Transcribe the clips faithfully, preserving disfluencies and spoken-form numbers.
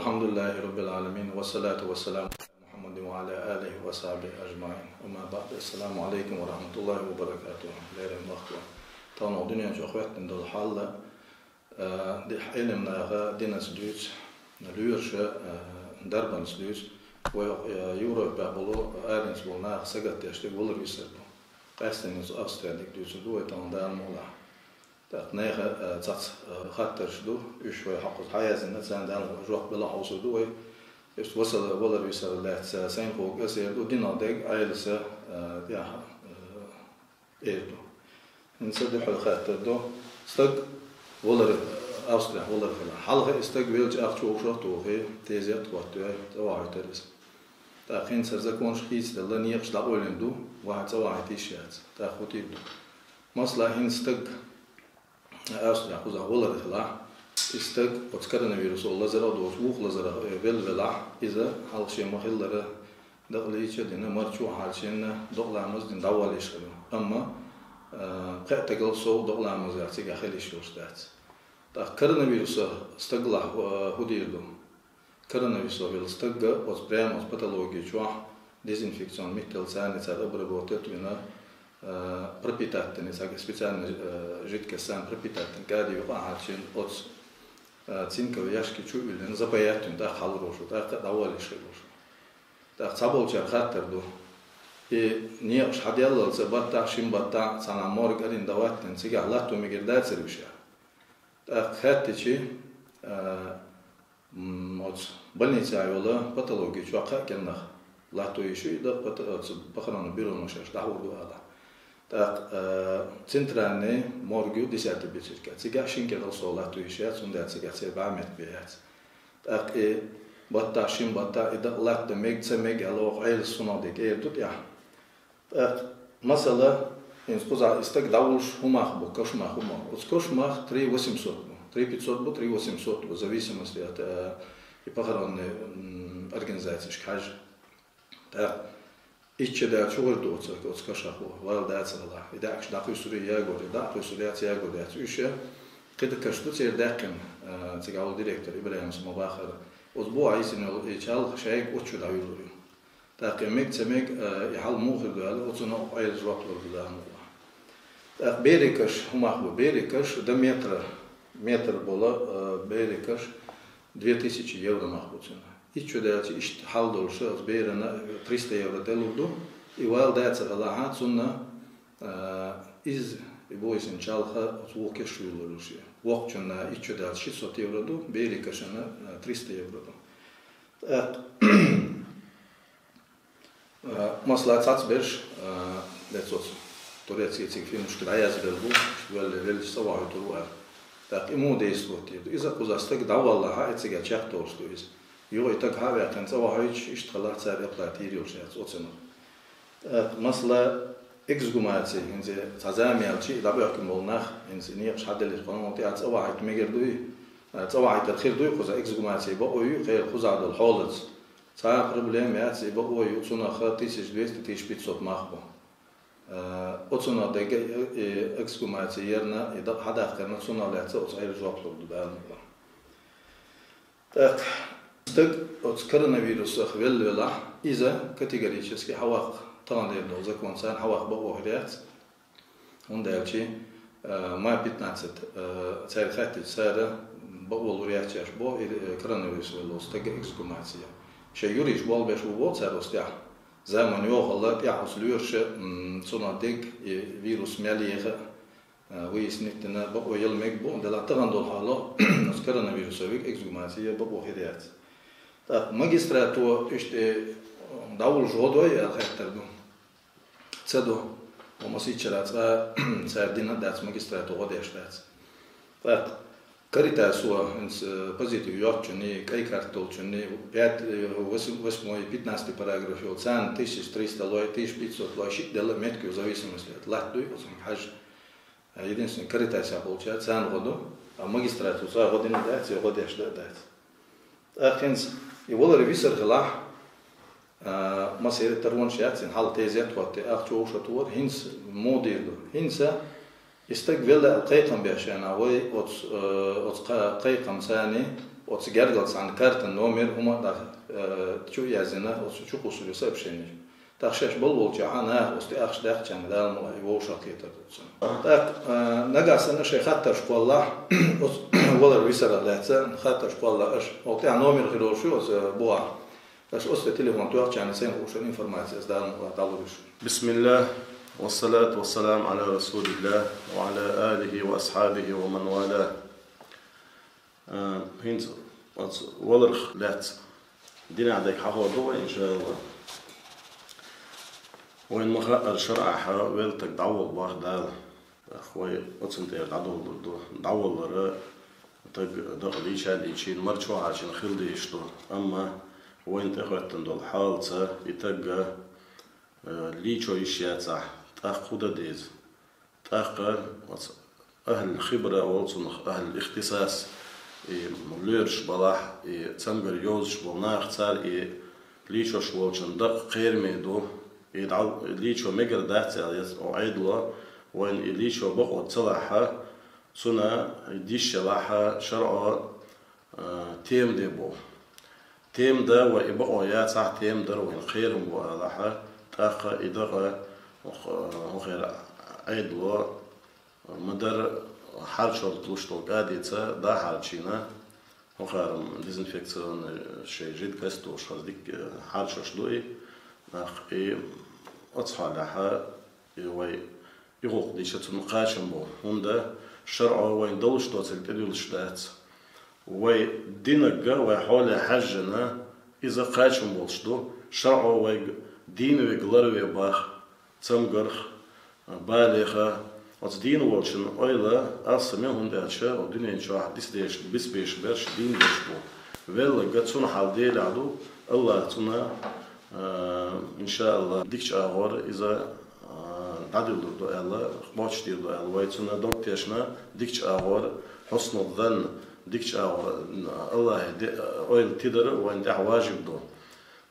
الحمد لله رب العالمين، والصلاة والسلام على محمد وعلى آله وصحبه أجمعين. أما بعد، السلام عليكم ورحمة الله وبركاته. Лерам вахту. Тано дуьнен чу хветтин дол халла, э, ди-, илим наха динас дюц, луьрша, э, дарбанс дюц. Вай, э, Европа болу, Аренс болу нах сагат яшти вулар висар бу. Къастин из Австрия дик дюц ду, вай тано дан мула. Так, неха, э, цац, э, хаттарш ду, уьш вай хьакъуз хьаязина, цан дан жоп бела хьовсур ду вай. Ишт васала валар висар лаьца, сайн хог эсер ду, динал дег, айлса, э, яха, э, эр ду. Инса духьал хаттар ду. Стаг валар, э, Австрия валар хила. Халха и стаг велч ахчу ушах тухи, тезет хваттуй, тавахи тарис. Так, хин сар законш хийц дала, ниякш да ойлин ду, ва цавахи тиш яц. Так, хути ду. Масла хин стаг Австрия хуза валар хила. И стаг, оц коронавирус, о лазара дос, вух лазара, э, вел вела, иза халше махиллара, дакълича дина, марчу халшенна, докъламаз дин давалиш хила. Амма, э, пхе тагал сов докъламаз яц, ига хилиш ёш дац. Так, коронавируса стагла, э, худир ду. Коронавирус вел стагга, оц прямо оц патология чуах, дезинфекцион миттел цани цар обработать вина, э, пропитать тани цар специально, э, жидкость сан пропитать тани кади юха хачен оц, э, цинковый яшки чу вилен запаять тани, так халрошу, так давали широшу. Так цаболчар хаттар ду. И ниякш хадяллал ца батта, шим батта, цана морг арин давать тани, цига латту мигер дацар виша. Так хаттичи, э, М, оц больница айвала патология чуакха кеннах. Латуи шуи да пата-, оц похоронный бюро ношаш дахурду ала. Так, э, центральный моргу десятый бицирка. Цига шинкерал со латуи шия, цунда цига церба мет бияц. Так, и батта, шим батта, и да латта мег, ца мег, ала ох айл сунадик, эр тут я. Так, масала, инс куза истаг давулш хумах бу, кошмах хумах. Оц кошмах три восемьсот бу, три пятьсот бу, три восемьсот бу, в зависимости от, э, и похоронной, м, организации шкаж. Так, ичча да чугар ду оц, оц кошах бу, вал да цала. И да акш да куй сури ягор, да куй сури яц ягор яц. Уьш, кыда каш ду цер дакин, э, цигал директор Ибрагим Самабахар. Оц бу айсин ол, и чал шайг отчу да юлури. Так, и мег ца мег, э, и хьал мухир ду аьлла, оцуна айла жоп лур ду да муха. Так, берикаш, хумах бу, берикаш, до метра, метр бола, э, берикаш, две тысячи евро мах бу цена. И чу дальше, ишт хьал долша, оц берана триста евро делур ду, и вал дайца гала ха, цунна, э, из, и бойсин чалха, оц вокеш шуйлур ши. Вокчуна и чу дальше шестьсот евро ду, берикашана, э, триста евро ду. Так, Э, масала, цац берш, э, лецоц турецкий циг фильмушка даяз бел бу, вел, вел саваху туру ар. Так, ему действовать ду. Иза куза стаг давалла ха эцига чех толш ду из. Юго и так ха вякан саваху ич, ишт хала цар эпла тирил шец, оцена. Так, масала, эксгумация, инзе цазамиал чи, дабёхкин болнах, инзе ниякш хаделир, кон, вот я саваху мегер дуй, э, саваху тар хир дуй, куза эксгумация бо, ой, хер куза дол холоц. Ца проблема яц, и бакъо ю цунаха тысяча двести, тысяча пятьсот мах бу. Э, оцуна дега, э, эксгумация ерна, и да хадах карна цуна лаца оц айр жоп лур ду да мула. Так, стаг оц коронавирусах вел вела, иза категорически хавак таган дер дол закон сан хавак бакъо хряц. Унда аьлчи, э, май пятнадцать, э, цаьрга хаьттича, цара бакъволур яц яш бо, и, э, коронавирус вело стага эксгумация. Ше юриш бол беш ву бо цар остя. Заман йохалла, тӀехьус лоьрша, м, цуна дег, и вирус мел еха, э, выяснить дина бакъо ел мег бо, дела таган дол хало, с коронавирусовик эксгумация бакъо хир яц. Так, магистратура иште, э, давул жодой, я хаттар ду. Ца ду, ва масичара цӀа, цар дина дац, магистрату гъо деш дац. Так, Каритасо, инс, э, позитив йоцчуни, кӀай карт долчуни, пять, э, восемь, восьмой, пятнадцатый параграф йол, цан тысяча триста лой, тысяча пятьсот лой, шит дела метки в зависимости от лат дуй, оцун хаж. Э, единственный, Каритаса получается, цан гъо ду, а магистрату цӀа гъо дина дац, я гъо деш да дац. Ахинц, и валар висар хилахь, а, масер тарвон шаьцин, хьал тезет хӀотте, ах чу вовшат вар, хӀинц модир ду. ХӀинца и стаг велла кхайкхам бешена, вай оц, э, оц кха-, кхайкхам сани, Оцу гергара цхьана картан номер хӀума а даха, э, чу а яздина, оцу чу кхуссур ю сообщенеш. ТӀаккха шаьш болу болчохь а наха оцу тӀе ахча даьккхича, Дала мукъалахь, и вовшах кхетар ду цунна. ТӀаккха, э, нагахь санна шайн хаттарш кхоллахь, оцу валар висарах лаьцна хаттарш кхоллахь аша, оцу тӀехь номер хир йолуш ю оцу бухахь. Аша оцу тӀе телефон тоьхча, сайна хууш йолу информаци аса, Дала мукъалахь, дӀалур ю шуна. بسم الله، والصلاة والسلام على رسول الله وعلى آله وأصحابه ومن والاه. Э, хӀинца оцу валарх лаьцна динехь дерг хьахор ду вай, иншааллахӀ. Вайна ма-хаъара, шарӀехь велла стаг дӀаволла боху Дала. ТӀаккха вай оцунна тӀера дӀадовлур ду. ДӀаваллара стаг дакъа лийча а лийчийна, марчо а хьарчийна хила дезаш ду. Амма вайна тӀехӀоьттина долу хьалаца и стаг, э, лийчо йиш яцахь, тӀаккха хӀун дан деза? ТӀаккха оцу ахӀлул хибра олу цунах, ахӀлул ихтисас, и лоьраш балахь, и цамгар йовзуш болу нах, цара и лийчош волчун дакъа кхераме ду, и дӀа-, и лийчо мегар дац аьлла, иза Ӏедало, вайна и лийчо бакъо ца лахь, цунна и диш ялахь, шарӀо, а, тема де боху. Тема дан вай и бакъо яцахь, тема дар вайна кхерам бу алахь, тӀаккха и дакъа хӀокху-, хӀокхеран Ӏедало ма-дарра хьарчор луш долу кӀадица дӀа а хьарчийна, хӀокхара дезинфекционный шайн жидкость долуш хаза дика хьарчош ду и. ТӀаккха и оцу хьолехь и вай и гӀуллакх дича цунна кхачам бу, хӀунда шарӀо вайна далуш доцург тӀедуьллуш дац. Вай динарг а вай хьоле хьаьжжина, иза кхачам болуш ду, шарӀо вайга дийна верг ларве боху, цамгарх, балех. Оцу дийна волчун ойла алсам ю, хӀунда аьлча оцу дуьнен чохь дицдеш, бицбеш берш дийна берш бу. Велларг а цунна хьал делахь ду, АллахӀа цунна, а, иншааллахӀ, дикачу агӀор иза а, дӀадуьллур ду аьлла, кхочушдийр ду аьлла, вай цунна дог тешна, дикачу агӀор хьуснул занн, дикачу агӀор, м, АллахӀе де-, ойла тидар вайна тӀехь важиб ду.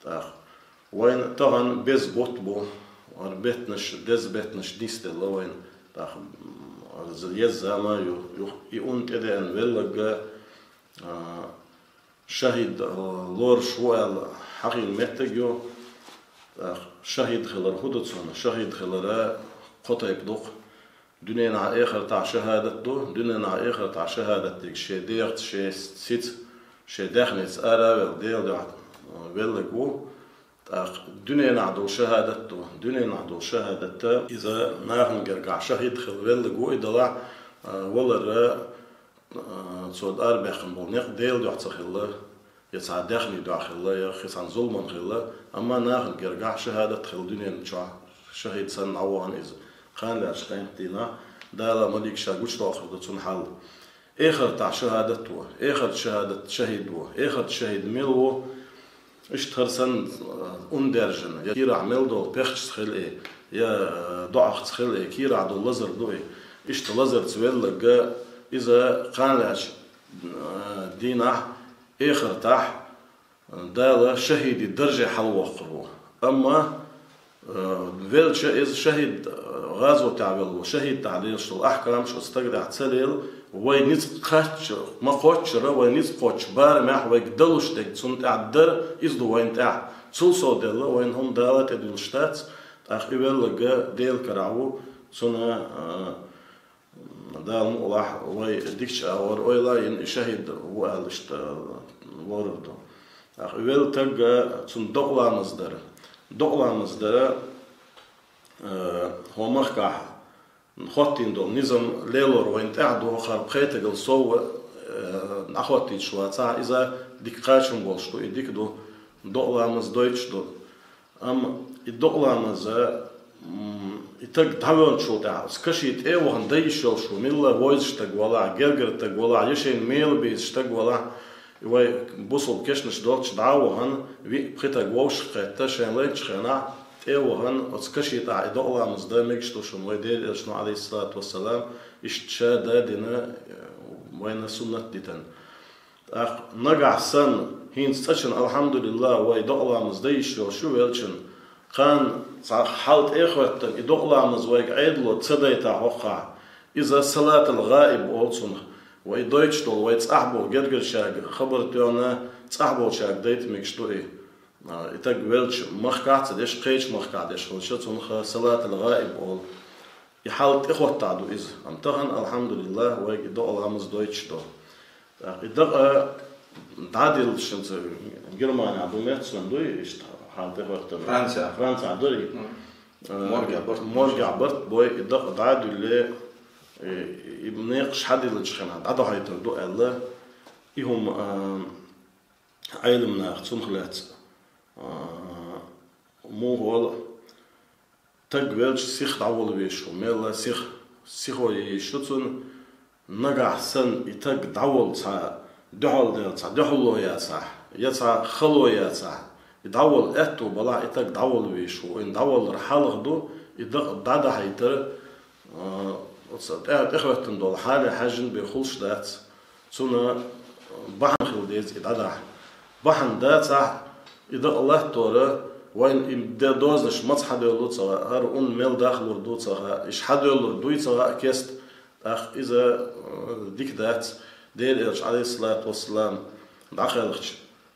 ТӀаккха вайна тахана беза бутт бу, хӀара беттанаш, деза беттанаш нисделла вайна. ТӀаккха, м, еза зама ю, юха и ун тӀедеана велларг а, а, шахӀид, а, лоруш ву аьлла хьахийна меттиг ю. ТӀаккха шахӀид хилар хӀун ду цунна? ШахӀид хилар кхо тайпа ду-кх. Дуьненахь, эхартахь шахӀадат ду. Дуьненахь, эхартахь шахӀадат дерг шен дегӀаца, шен сица, шен даьхница ара а ваьлла, Делан дуьхьа, а, велларг ву. ТӀаккха дуьненахь долу шахӀадат ду. Дуьненахь долу шахӀадат, иза нахана гергахь шахӀид хила велларг ву и делахь, а, валар, а, цо арабаьккхина болу некъ Делан дуьхьа ца хилла, я цхьа даьхни дуьхьа хилла, я кхин цхьана зуламан хилла, амма нахана гергахь шахӀадат хила дуьнен чохь, шахӀид санна дӀавахана иза. Кхана лаьцначу къематдийнахь Дала маликаша гучудоккхур ду цунна хьал. Эхартахь шахӀадат ву, эхарта шахӀадат шахӀид ву, эхарта шахӀид мила ву? Иштта хӀара санна, а, ун даьржина, я кийрахь мел долу пехчаца хила и, я, а, доӀахца хила и, кийрахь долу лазар ду и. Иштта лазарца велларг а, иза кхана лаьцначу, а, дийнахь, эхартахь, Дала шахӀиди дарже хьалавоккхур ву. Амма, э, велча иза шахӀид, э, гӀазотехь велла ву, шахӀидтахь лелаш долу ахькамаш оцу стагана тӀехь ца лела, вай ницкъ кхачча, ма кхоччура, вай ницкъ кхоччу барамехь вайга далуш дерг цунна тӀехь дар, иза ду вайна тӀехь. Цул сов делла, вайна хӀума Дала тӀедуьллуш дац, тӀаккха и велларг а Делан карахь ву, цунна, э, Дала мукъалахь, вай дикачу агӀор ойла а йина, и шахӀид ву аьлла иштта лорур ду. ТӀаккха и велла стаг а, цунна докъа ламаз дар. Докъа ламаз дар, э, хӀокху махкахь хӀоттийна долу низам лелор вайна тӀехь ду, хӀокхара пхетагал сов, э, дӀахӀоттийча вацахь, иза дика кхачам болуш ду, и дика ду, докъа ламаз дойтуш ду. Амма и докъа ламаз, м, и стаг дӀавоьллачул тӀаьхьа, оцу кашин тӀе а вахана дан йиш йолуш ву, милла вовзаш стаг валахь, гергара стаг валахь, я шайна мела безаш стаг валахь, и вай бусалба кешнаш долчу дӀа а вахана, виъ-пхи стаг вовшахкхетта, шайн лайначу хенахь тӀе а вахана, оцу кашин тӀехь и докъа ламаз дан мегаш ду шуна, вай Делан Элчано, Ӏалайхиссалату вассалам, иштта ша дан дина, вайна суннат дитина. ТӀаккха нагахь санна, хӀинца цкъачунна, алхьамдулиллахӀ, вай докъа ламаз дан йиш йолуш ю велчун, кхана цхьа хьал тӀе а хӀоьттина, и докъа ламаз вайга Ӏедало ца дайтахь хӀокхахь, иза салатул гӀаиб олу цунах. Вай дойтуш долу, вай цӀахь болу гергарчаьрга хабар тоьхна, цӀахь болчаьрга дайта мегаш ду и. А, и таг велча махкахь а ца деш, кхечу махкахь деш хилча, цунах салатал гӀаиб олу. И хьал тӀехӀоттахь ду иза. Амма тахана, алхьамдулиллахӀ, вайга и докъал гӀамаз дойтуш ду. ТӀаккха и дакъа дӀадилла шуна ца Германехь ду меттиг ду, иштта хьал тӀехӀоьттина. Францехь. Францехь ду и. Моргехь барт. Моргехь барт бой, и дакъа дӀа а дуьллий, и, и некъаш хьадиллинчу хенахь дӀадахьийтур ду аьлла, и хӀума, а, Ӏелам наха цунах лаьцна, а, муха олу, таг велча сиха дӀаволла везаш ву, мелла сиха, сихо езаш ю цунна, нагахь санна и таг дӀаволла цхьа дуьхьал дела, цхьа дуьхьало яцахь, я цхьа хало яцахь, и дӀаволла аьтто балахь, и таг дӀаволла везаш ву. Вайна дӀаволлар хьалха ду, и дакъа дӀадахьийтар, а, оцу тӀе-, тӀехӀоьттина долу хьале хьаьжжина бен хуьлуш дац. Цунна бахьана хила деза и дӀадахьа. Бахьана дацахь, и дакъа латтора, вайна и де-, дозанаш маца хьадевлла ца хаьа, хӀара ун мел дахлур ду ца хаьа, иштта хьадевллур дуй ца хаьа кеста, тӀаккха иза, э, дика дац. Делан Элча, Ӏалайхиссалату вассалам, дӀакхелхича,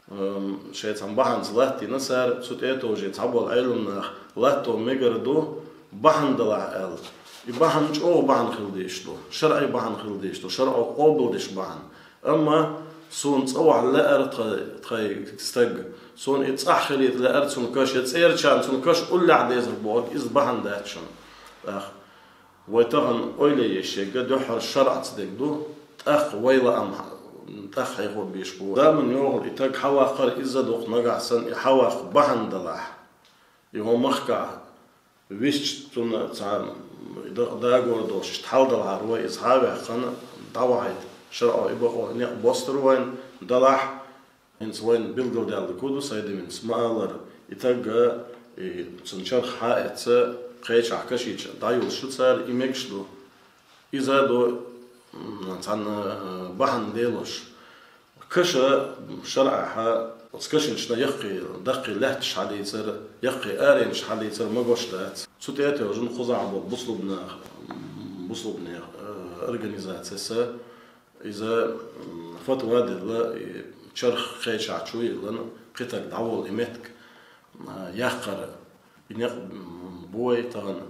эм, шайн цхьана бахьанца латтийна цара, цу тӀе а товжий цхьаболу Ӏелам наха латто мегар ду, бахьана далахь аьлла. И бахьана чӀогӀа бахьана хила дезаш ду, шарӀе бахьана хила дезаш ду, шарӀо къобалдеш бахьана. Амма суна цӀа вахьа лаьара тхай, тхай стаг, суна и цӀахь хилийта лаьара цуьнан каш, я цӀерачарна цуьнан каш уллехь дезар бохург, иза бахьана дац шуна. ТӀаккха вай тахана ойла еш ерг дуьххьара шарӀаца дерг ду, тӀаккха вай лаам тӀаккха хьехо беш бу. Заман йогӀу и таг хьаваккхар изза дукха, нагахь санна и хьаваккха бахьана далахь. И хӀун махкахь висча, цунна цхьа д-, дагор долуш, иштта хьал далахьара вай иза хьа а ваьккхина, дӀавахьийта, шарӀо и бакъо некъ бостур вайна далахь, хӀинца вайна билгалдаьлла ку ду, Сайдаминас ма-аллара, и таг, и цуьнан чарх хьа а эцна, кхечахь кашийча дӀайолуш ю цара, и мегаш ду. Иза ду, м, цхьана, э, бахьана лелош. Каша шарӀехь, оцу кашинчна яккхий, даккхий лаьтташ хьалийцар, яккхий аренаш хьалийцар магош дац. Цу тӀе а тевжина кхузахь болу бусулбанех, бусулбанех, э, организацияс, иза, м, фатва делла, и чарх кхечахь чу а йиллина, кхин таг дӀаволла и меттиг, а, яккхар, и некъ, м, бу вай тахана.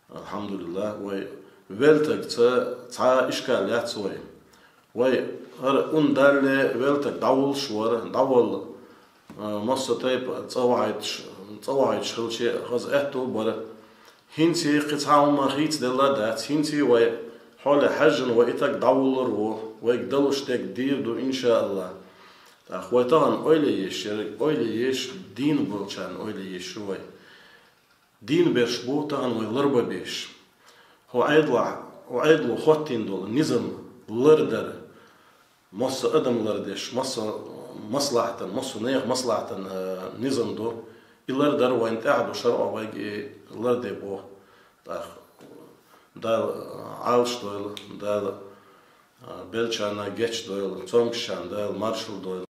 АлхьамдулиллахӀ, вай велтагца цхьа ишкал яц вай. Вай хӀара ун далле велтаг дӀавуллуш вара, дӀаволла, а, массо а тайпа цӀа вахьийташ, цӀа вахьийташ хилча, хаза аьтту бара. ХӀинца кхин цхьа хӀума хийцаделла а дац, хӀинца вай хьоле хьаьжжина вай и таг дӀавуллур ву, вайга далуш дерг дийр ду, иншааллахӀ. ТӀаккха вай тахана ойла еш ерг, ойла еш, дийна болчарна ойла еш ю вай. Дийна берш бу тахана вай ларбан берш. ХӀо Ӏедалахь, хӀо Ӏедало хӀоттийна долу низам лардар, массо а адам лардеш, массо а маслахьатан, массо а нехан маслахьатан, э, низам ду. И лардар вайн тӀехь ду, шарӀо вайга и ларде боху. ТӀаккха Дала, э, Ӏалаш дойла, Дала, э, беллачарна гечдойла, цомгушчарна Дала маршалла дойла.